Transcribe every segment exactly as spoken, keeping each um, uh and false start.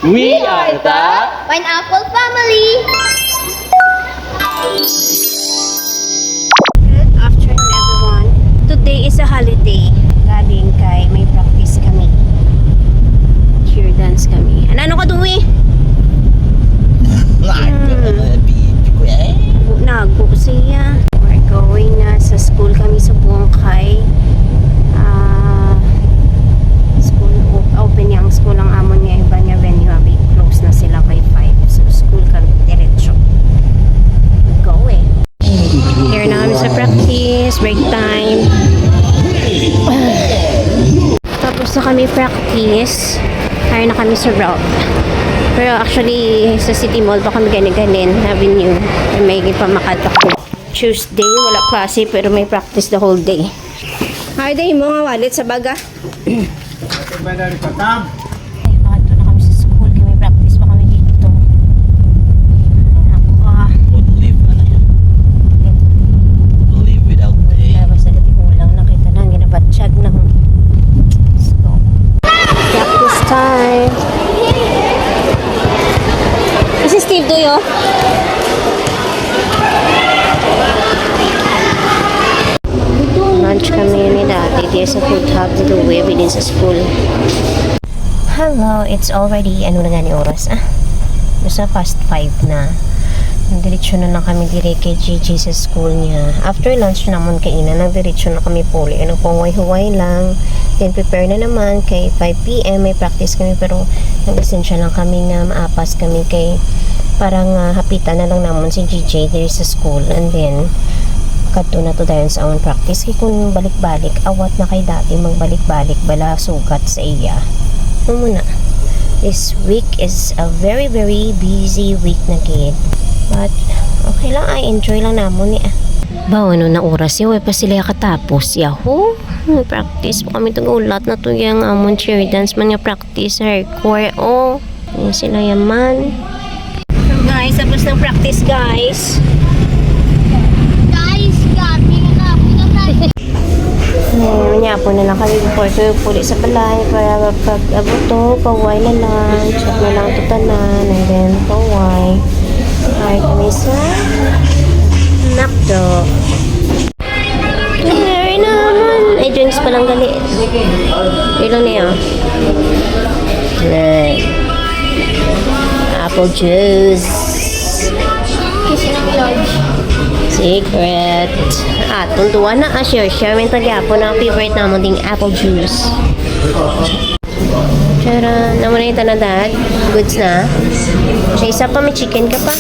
We are the Pineapple Family! Good afternoon, everyone. Today is a holiday. Galing kay may practice kami. Cheer dance kami. Ano, ano ka, Dewey? Nagbo, Hmm. Nagbo, eh. Nagbo siya. We're going na sa school kami subong kay, ah, school op-, open yang school ang amon nga iban nga venue, abi, close na sila kay five. So, school kami diretso. Go eh. Here na kami sa practice, break time. Tapos na kami practice, hire na kami sa route. Pero actually, sa City Mall pa kami gani-ganin, Avenue. May pamakal pa kami. Tuesday, wala klase, pero may practice the whole day. Ay, day mo nga wallet sa baga. Ay, makadto na kami sa school, kay may practice pa kami dito. Ay, ako, ah. Won't live, ano yan? Live without pay. Kaya basta dati kulang na kita na, ang ginabatsyag na. Let's go. Practice time. This is Steve Duyo. Lunch kami ni Daddy diya sa food hub ni Louie, bilin sa school. Hello, it's already, ano na gani oras? Ah, basta past five na. Nagdiretso na lang kami dire kay Gigi sa school niya. After lunch namon kaina, nagdiretso na kami puli. Nagpahuway-huway lang. Then prepare na naman kay five p.m. may practice kami, pero nag-essential lang kami nga maapas kami kay para nga hapitan na lang namon si Gigi diri sa school. And then, kadto na to dayon sa amon practice. Kay kung balik-balik, awat na kay Daddy magbalik-balik bala sugat sa iya. Amo na. This week is a very, very busy week na gid. But, okay lang, ay enjoy lang namon ni, ah. Ba, ano na oras ya? Way pa sila katapos. Yahoo! May practice pa kami. Tagulat na to yang amon cheer dance man nga practice. Hardcore, oh. Yan sila yaman. So, guys, tapos ng practice, guys. Guys, gabi na, gabi na, guys. Ayan, manyapo na lang kami before ko puli sa balay para pag-abot to, pahuway na lang, chat na lang to tanan, and then pahuway. Ay, kami sa McDo. Ay, naman. Ay, drinks pa lang gali. Ilang niya? Ay. Apple juice. Secret. Ah, tunduan na, ah, share, share. May tagyapo na ang favorite namon ding apple juice. Tara, naman na yung tanan, Dad. Goods na. May isa pa, may chicken ka pa.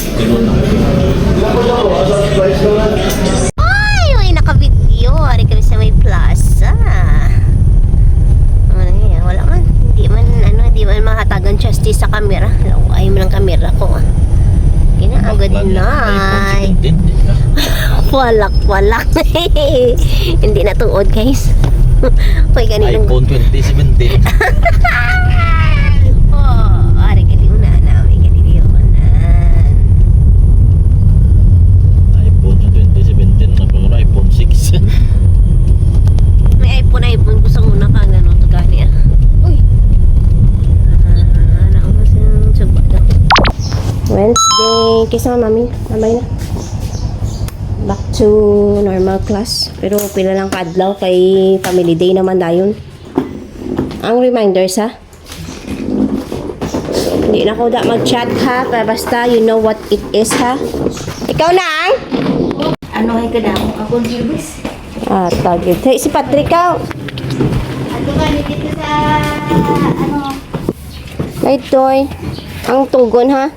Ay, may naka-video. Ari kami sa may plaza. Ano yan? Wala man. Hindi man, ano, hindi man mahatagan justice sa camera. Ay, man ang camera ko, ah. Gina, ah, good night. Walak, walak. Hindi na tuod, guys. Hoy, ganito. iPhone twenty seventeen. Oh, ari, gani una na, may gani una. iPhone sa twenty seventeen, na puro iPhone six. May iPhone, iPhone ko sa una ka, ano, to gani, ah. Uy. Ah, ano, sa, sa, Wednesday. Kisa, mami, mabay na. Back to normal class. Pero pila lang ka adlaw kay family day naman dayon. Ang reminder sa, hindi na ko da mag-chat ha, pa-, basta you know what it is ha. Ikaw na ang? Ano ay kadamo akong service? Ah, tagid. Hey, si Patrick ka. Ano ka dito sa, ano? Laytoy. Ang tugon ha.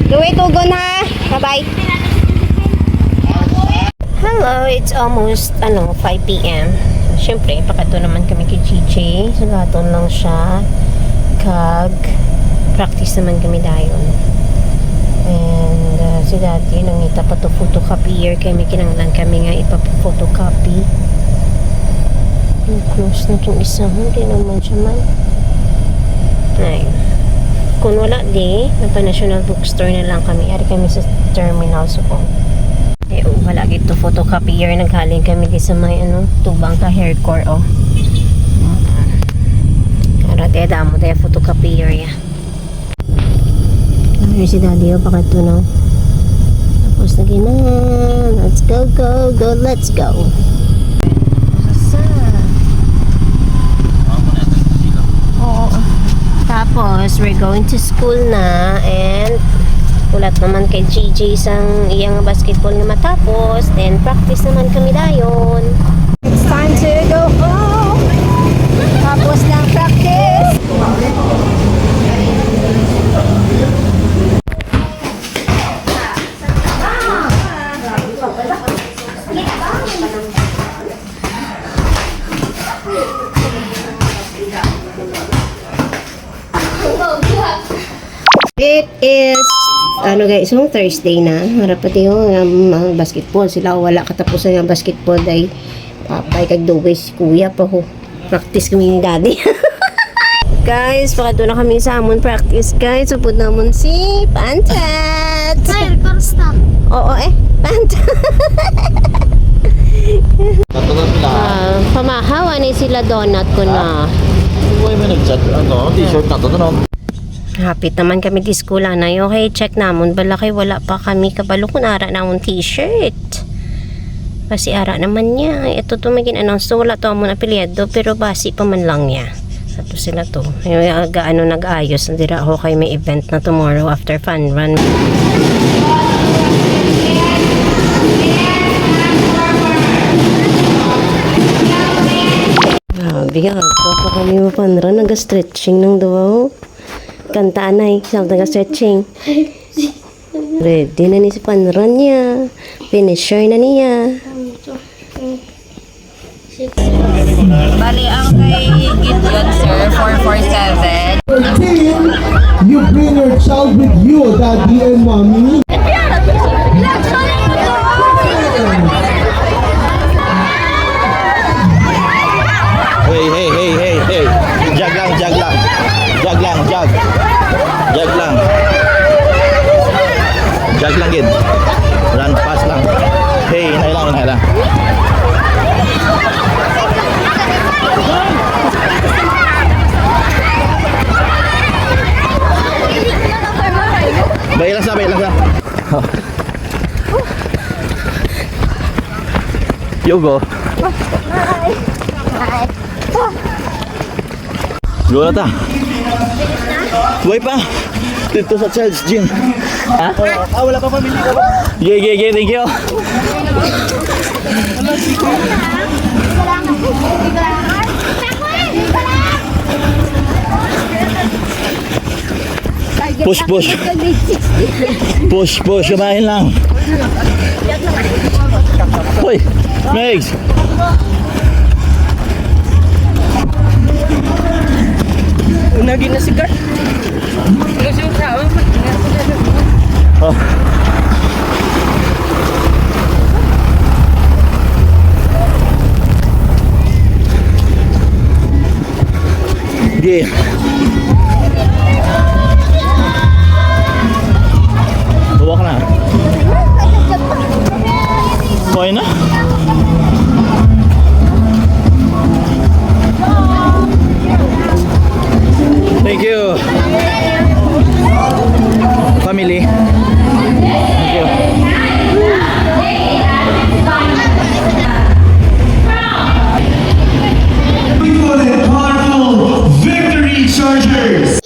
Luwi, tugon ha. Bye-bye. Hello, it's almost, ano, five p.m. Siyempre, pakadto naman kami kay G J. Sugaton lang siya. Kag practice naman kami dayon. And, uh, si Daddy, nangita pa to photocopier kay may kinahanglan kami nga ipa-photocopy. Ang close na tong isa, hindi naman siya man. Ay. Kung wala di, nagpa National Bookstore na lang kami. Ari kami sa terminal, so kung, eh, oh, wala gid to photocopier. Naghalin kami di sa may, ano, tubang ka Haircore, oh. Te, damo tayo photocopy area. Ano si Daddy, oh, pakadto, no? Tapos lagi na. Let's go, go, go, let's go. Asa? Oo. Tapos, we're going to school na and hulat naman kay G J sang iyang basketball nga matapos. Then, practice naman kami dayon. It's time to go home. Tapos ng practice. It is, ano guys, yung Thursday na. Harap pati yung, um, mga basketball. Sila wala katapusan ng basketball dahil papay kag dugay si kuya pa ho. Practice kami ni Daddy. Guys, pakadto na kami sa amon practice, guys. Upod namon si Pantat. Smile, para stop. Oo, eh. Pantat. Katunan sila. Ah, pamahaw, ani sila donut ko na. Uy, may nag-chat. Ano, t-shirt na to, no? Hapit naman kami di eskwela na. Okay, check namon. Bala kay wala pa kami kabalo kung ara namon t-shirt. Basi ara naman niya. Ito to may gin-announce to. Wala to amon apelyido, pero basi pa man lang niya. Ato sila to. Yung aga, ano, nag-ayos na dira ako kay may event na tomorrow after fun run. Grabe ka, pa kami mo fun run. Nag-stretching ng duwa, oh. Kanta, anay. Isang taga-stretching. Ready na ni si fun run niya. Finisher na niya. Bali, ang kay Gideon, sir, four four seven. Team, you bring your child with you, daddy and mommy. Hey, hey, hey, hey, hey. Jog lang, jog lang. Jog lang, jog. Jog lang. Jog lang gid. Run fast lang. Hey, inay lang, inay lang. Bay lang sa, bay lang sa. Yogo. Go na ta. Way pa. Dito sa child's gym. Ha? Ah, wala pa pamili ka ba? Yeah, yeah, yeah, thank you. Push, push. Push, push. Kumain lang. Hoy, Megs. Una, ginasikat. Oh. Sige. Huwag na. Okay na? Thank you. Family. Thank you. Powerful Victory Chargers!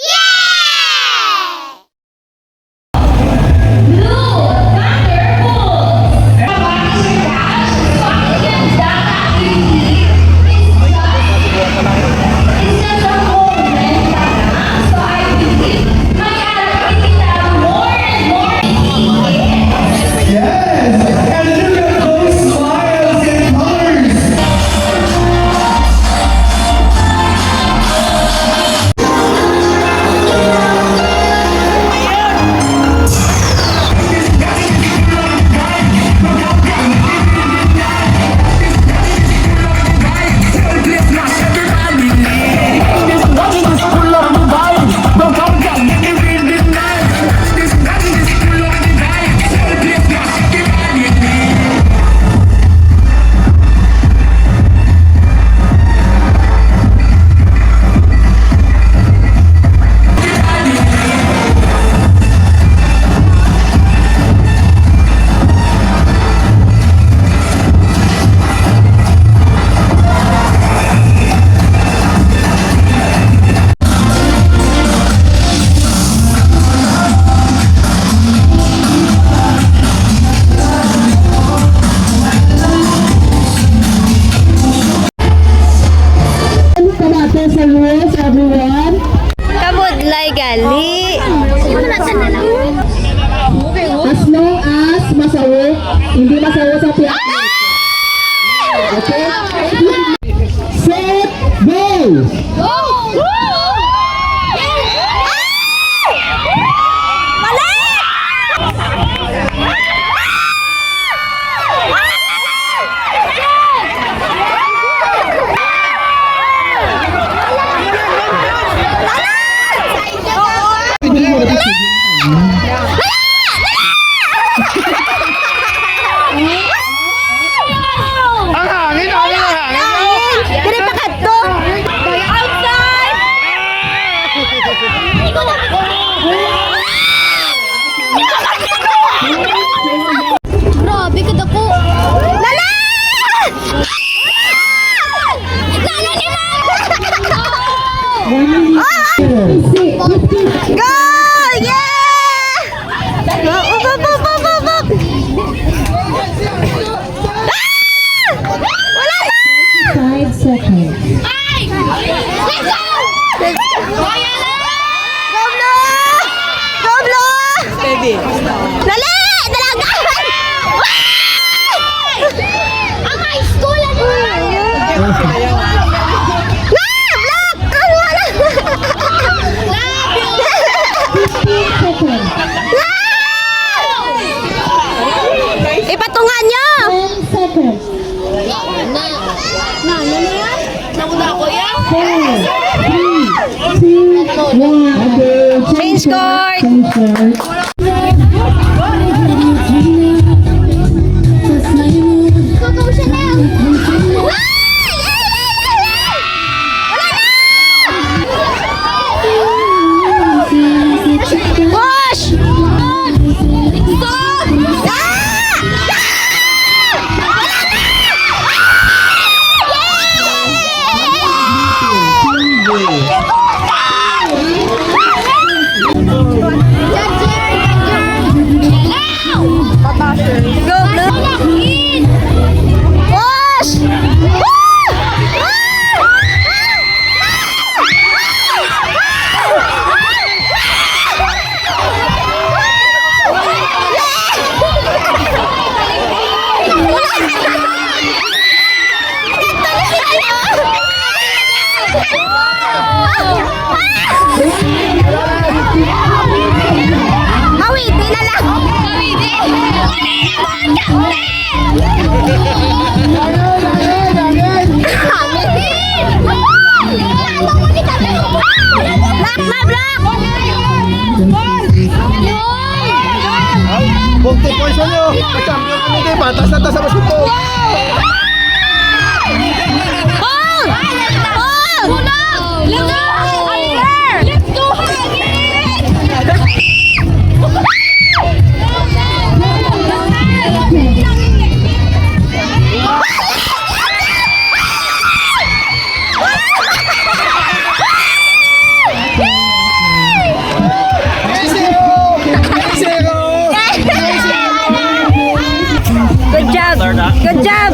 One minute. Goal! Yeah! Up, up, up, up, up, up! Ah! Wala na! Five seconds. Ay! Let's go! Let's go! Go, Blo! Go, Blo! Steady. Dali! Dalagan! Ay! Ang high school, ano? Na! Block! Ano na? Fifteen seconds. Ipatunga nyo! Ten seconds. Na, na, na yan? Nauna ako yan? Four, three, two, one. Change court. Change court. Coco Chanel! Push! Go, Blue! Push! Mawidi na lang. Mawidi. Block na, block! Bunti po sa inyo. Champion kami, di ba? Taas na taas sa basketball. Ball! Ball! Let's go! Let's go! Good job! Good job!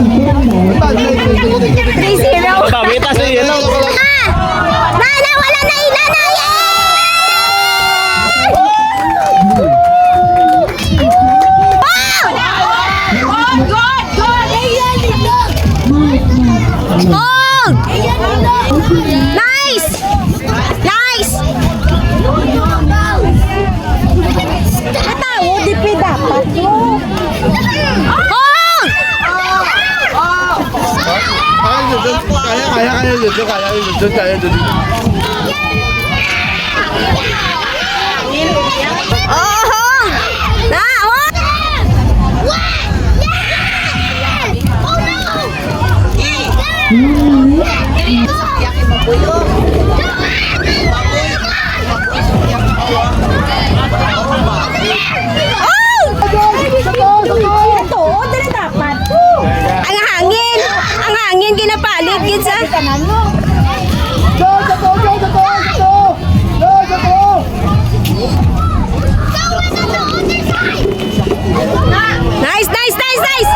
Three zero. Mabawita sa yellow. Ah! Nana, wala na, ina na! Yay! Oh! Oh! Oh! Nice! Nice! Katawo, di pa dapat mo. Oh! Kaya, kaya, kaya, kaya, kaya, kaya, kaya. Oho! Na, oh! Oh! Ito, dili dapat. Ang hangin, ang hangin ginapalit gid sa Nice, nice, nice, nice!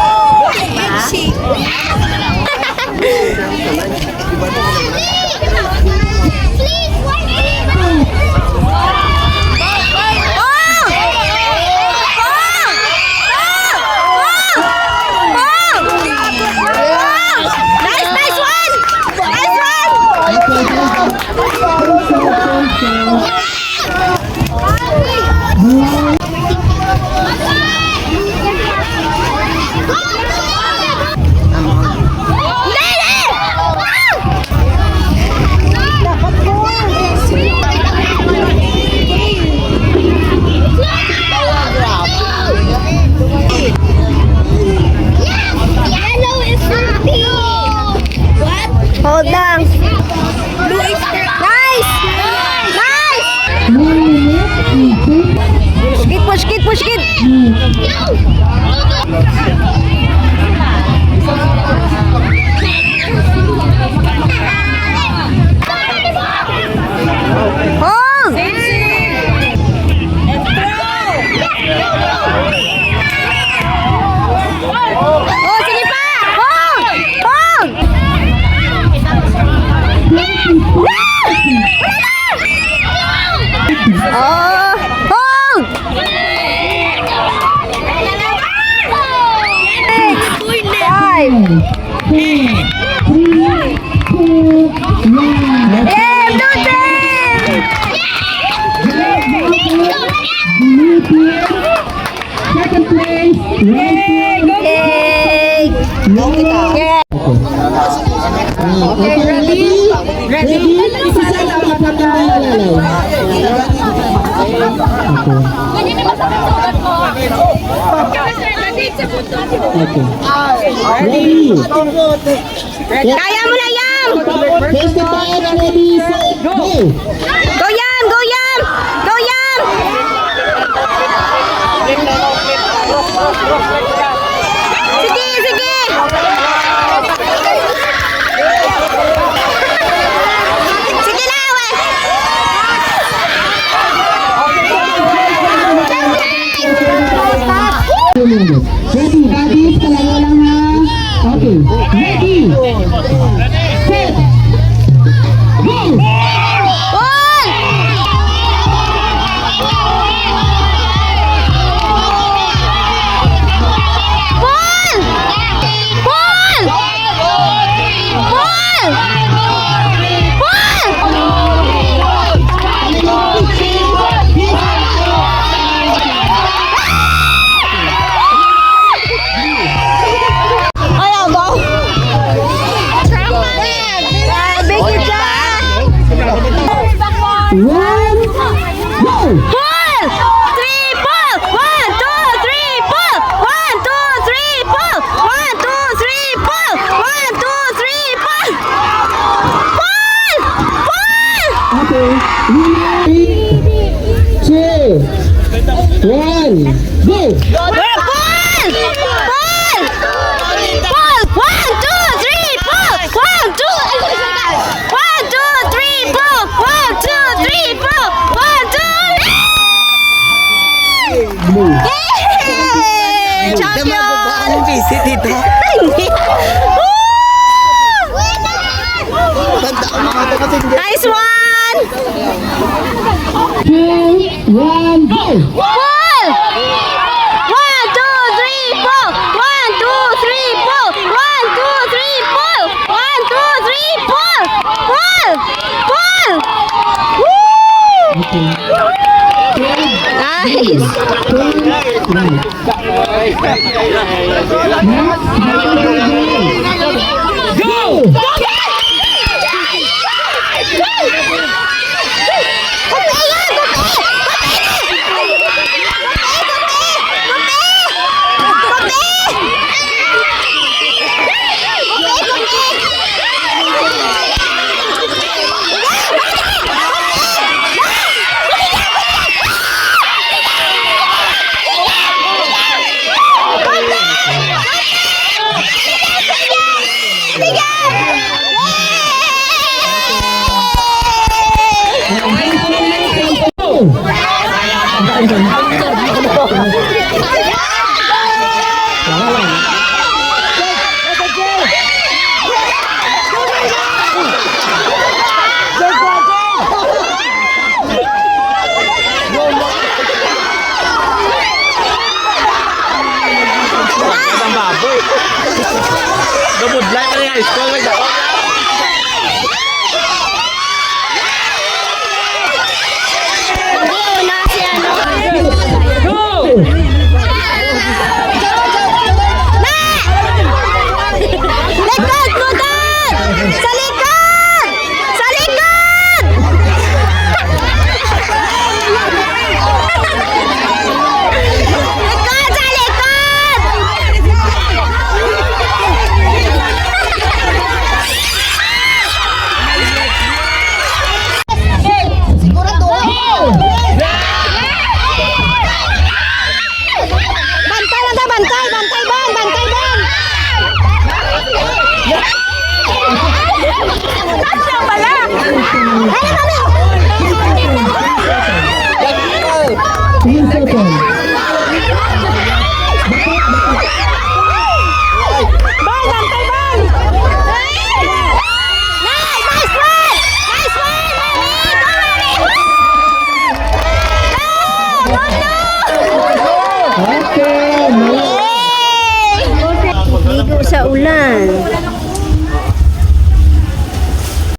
Nice, nice one! Nice one! Yellow is for pink. What? Hold on. Blue is for... Nice! Nice! Push it, push it, push it! Go! Ah, okay, ready? Ready? Isa sa mga pagkakalalaw. Okay. Okay. Ready? Kaya mo na, Yam! First to five, ready, set, go! Go, Yam! Go, Yam! Go, Yam! Sige, sige! Sige lang, eh! Ready, ready, palayo lang, ha. Okay, ready, set, go! Ball! Ball! Ball! Ball! Ball! Ay, ako. Grabe kita. One, go! Pull! Three, pull! One, two, three, pull! One, two, three, pull! One, two, three, pull! One, two, three, pull! Pull! Pull! Okay. Three, two, one, go! Pull! Pull! Pull! One, two, three, pull! One, two, one, two, three, pull! One, two, three, pull! One, two, Yay! Champion! Ang busy dito. Banda ang mga taga-singge. Nice one! Two, one, go! Pull! One, two, three, pull! One, two, three, pull! One, two, three, pull! One, two, three, pull! Pull! Pull! Woo! Okay. Nice! Go! Ang baboy. Gabudlay pa rin high school, may daot. Una si ano? Go! Likod mo, Dad! Sa likod! Sa likod! Likod, sa likod! Sigurado. Bantay lang ta, bantay, bantay, Ban, bantay, Ban. Kasya pala. Ano kami? Ten seconds. Ban, bantay, Ban. Nice! Nice one! Nice one, Mami! Go, Mami! Go! Go, no! Okay, nice. Yay! Ligo sa ulan.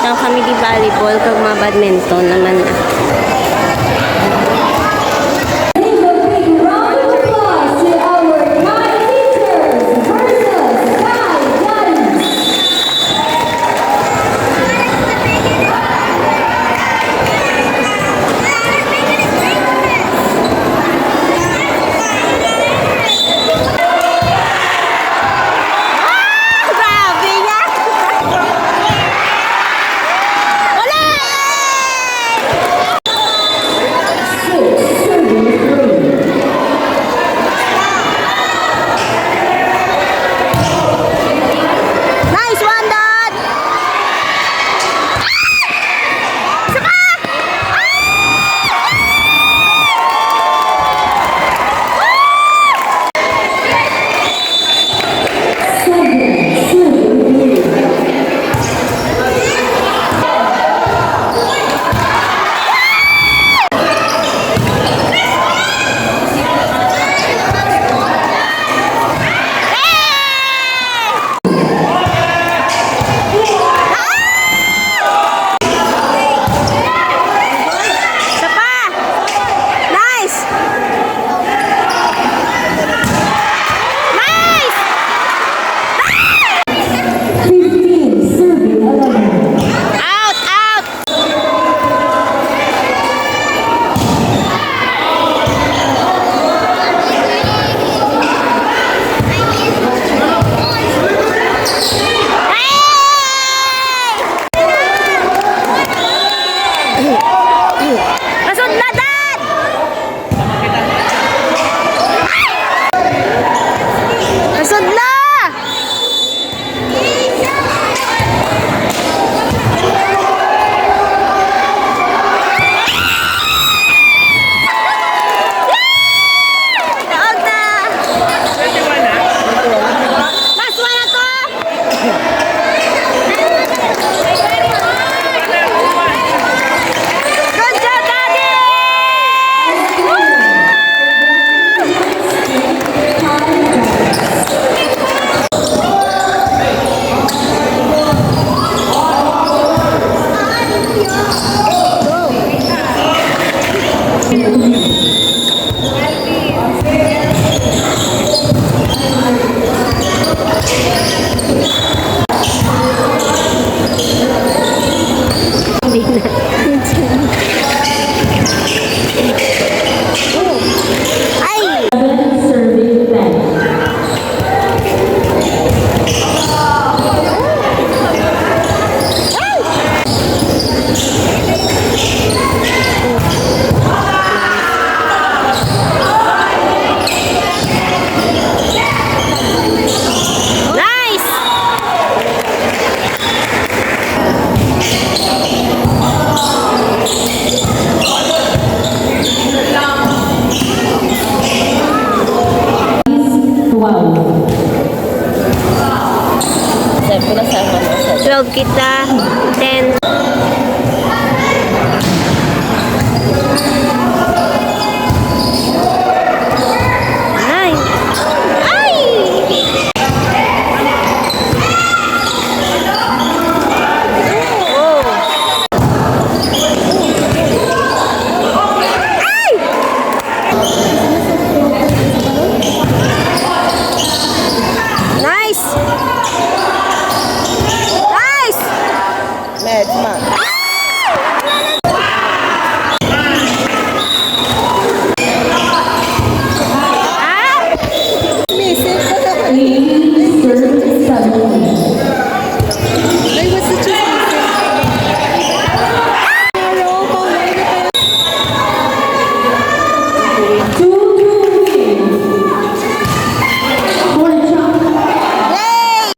Daw kami di volleyball kag mga badminton naman na. Give a big round of applause to our Kai teachers versus Kai Daddies. Ten. Ay! Ay! Oh. Ay! Nice! Nice! Meds, ma. Ah! Missing. Ay, what's the chismis? Two two wins. For jump. Yay!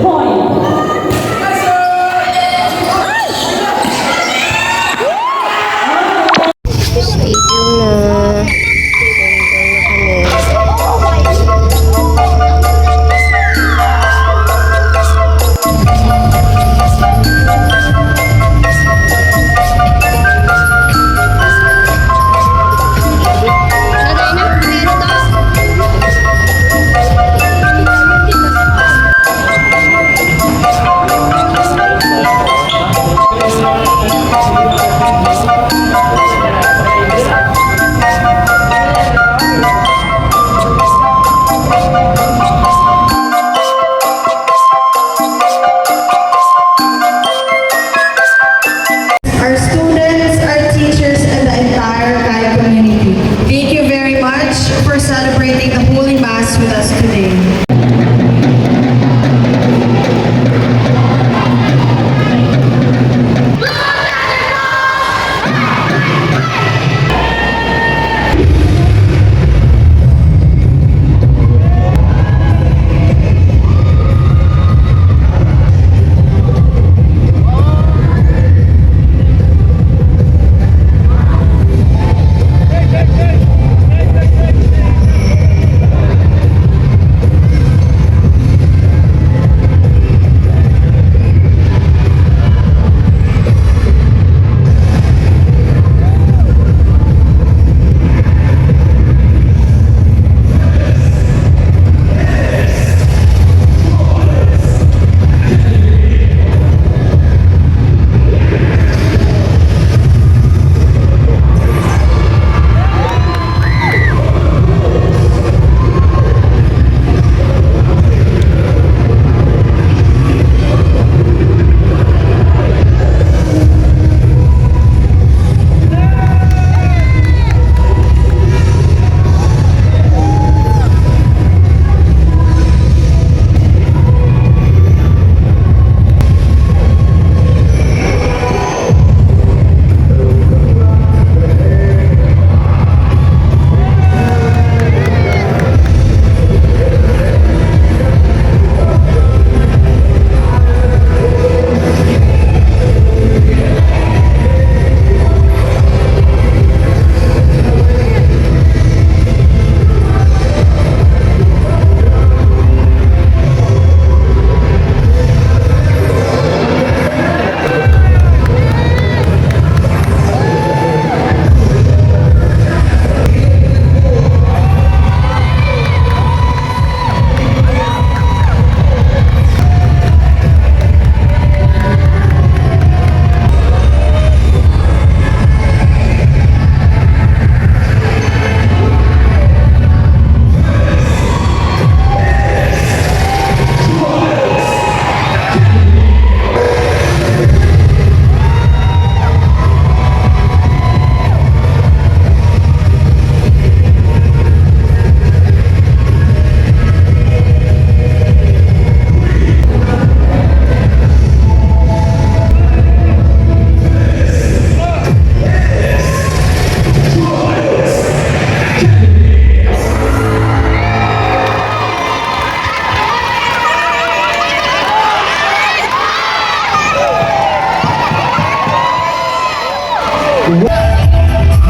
Point. Stadium na. Ganda na kami. Our students, our teachers, and the entire Kai community, thank you very much for celebrating the Holy Mass with us today.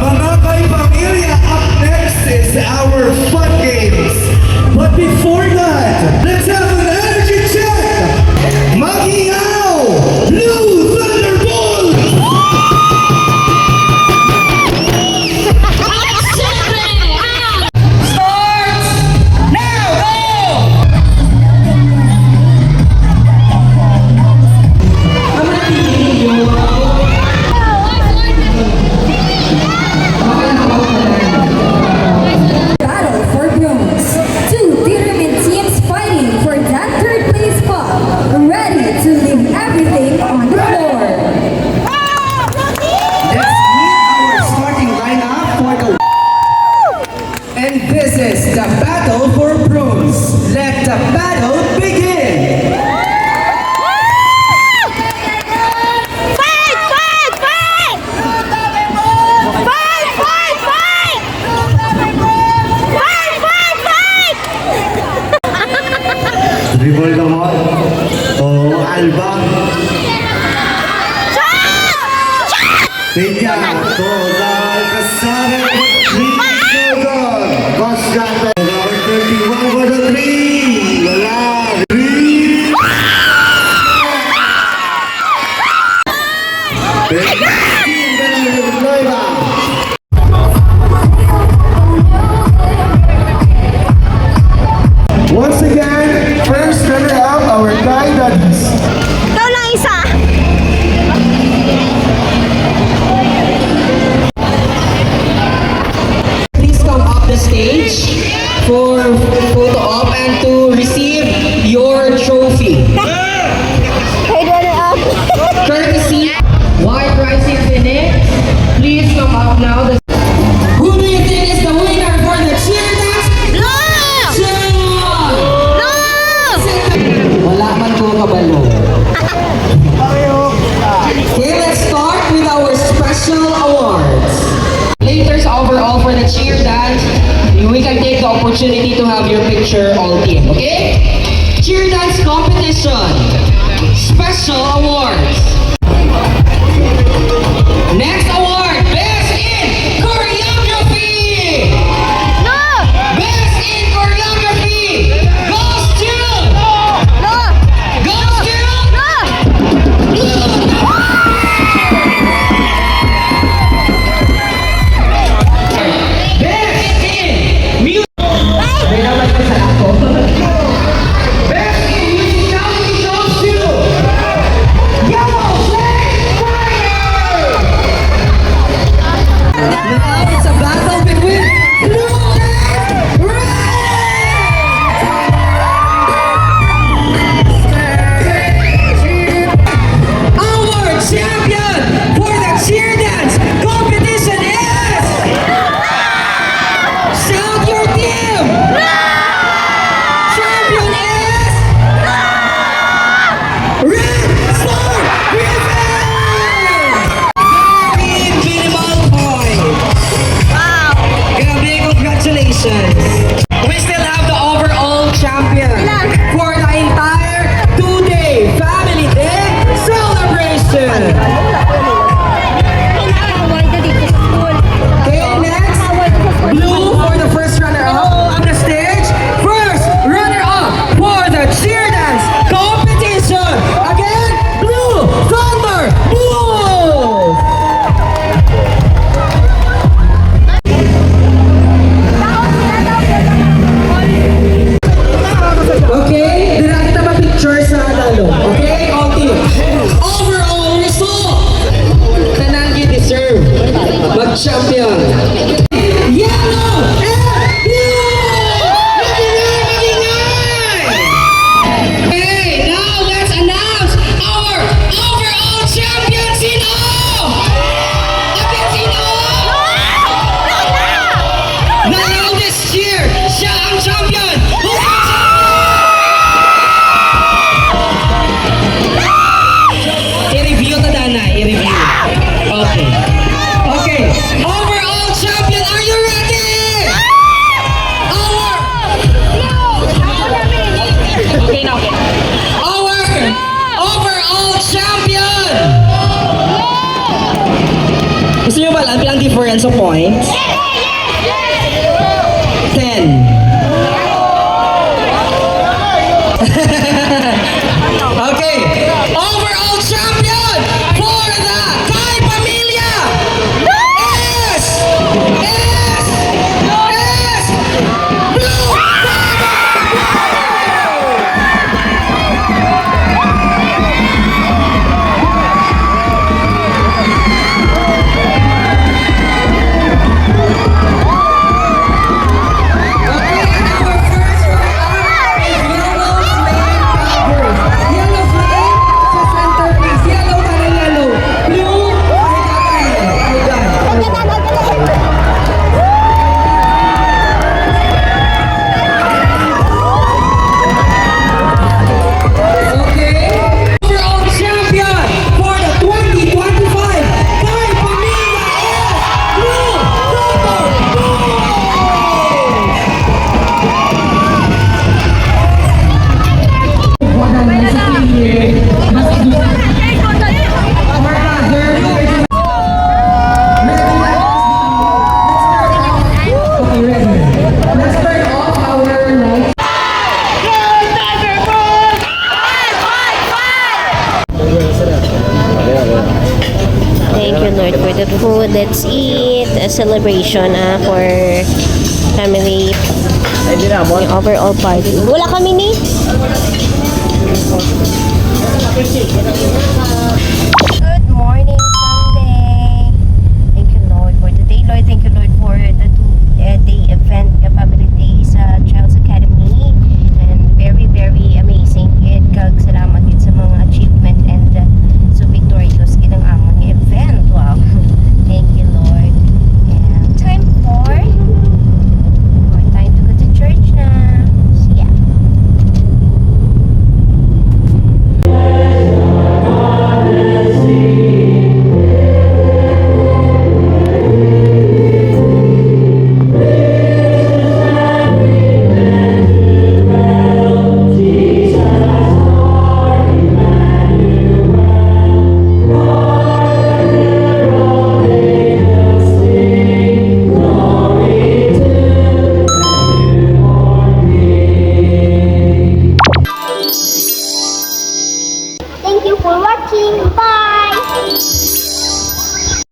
Mga kaipamilya, up next is our fun games. But before that, let's have an energy check! Maghingaw! Thank you. Total kasari, three thousand. Basta number thirty-one for the three. Wala. Three. Thank you. Once again, first runner-up, our Kai Daddies. Ikaw lang isa. Please come up the stage for photo op and to receive your trophy. Hey, runner up. Courtesy. White Rising Phoenix, please come up now. The Who do you think is the winner for the cheer dance? No! Cheer! No! Wala man ko kabalo. Okay, let's start with our special awards. Leaders overall for the cheer dance, we can take the opportunity to have your picture, all team, okay? Cheer dance competition, special awards. Next award, Best in Choreography! No! Best in Choreography goes to No! Goes to No! Best in Music. May naman ko sa ako. Best in Musicality goes to Yellow Flame Choir! Now it's a battle between blue and red! Our champion for the cheer dance competition is Shout your team! Champion is Red Star Griffin! Very minimal point. Wow! Grabe, congratulations. We still have the overall champion Ilan? For the entire two-day Family Day celebration. Okay, next, blue for the first runner-up on the stage. First runner-up for the cheer dance competition. Again, blue, thunder, blue. Okay, dira kita ma-picture sa dalom. Okay, okay. Overall result. Tanan gid deserve mag-champion. Yellow and blue! Magingay, magingay! Okay, now let's announce our overall champion, sino? Again, sino? The loudest cheer, siya ang champion! Who's the champion? I-review ta, Dana, i-review. Okay. Okay. Overall champion, are you ready? Our Okay na, okay. Our overall champion! Gusto niyo ba alam ang difference of points? Ten. Okay. Overall champion for the Kai Pamilya is, is, is Blue Dragon! Lord, for the food. Let's eat. A celebration, ah, for family. Yung overall party. Wala kami ni.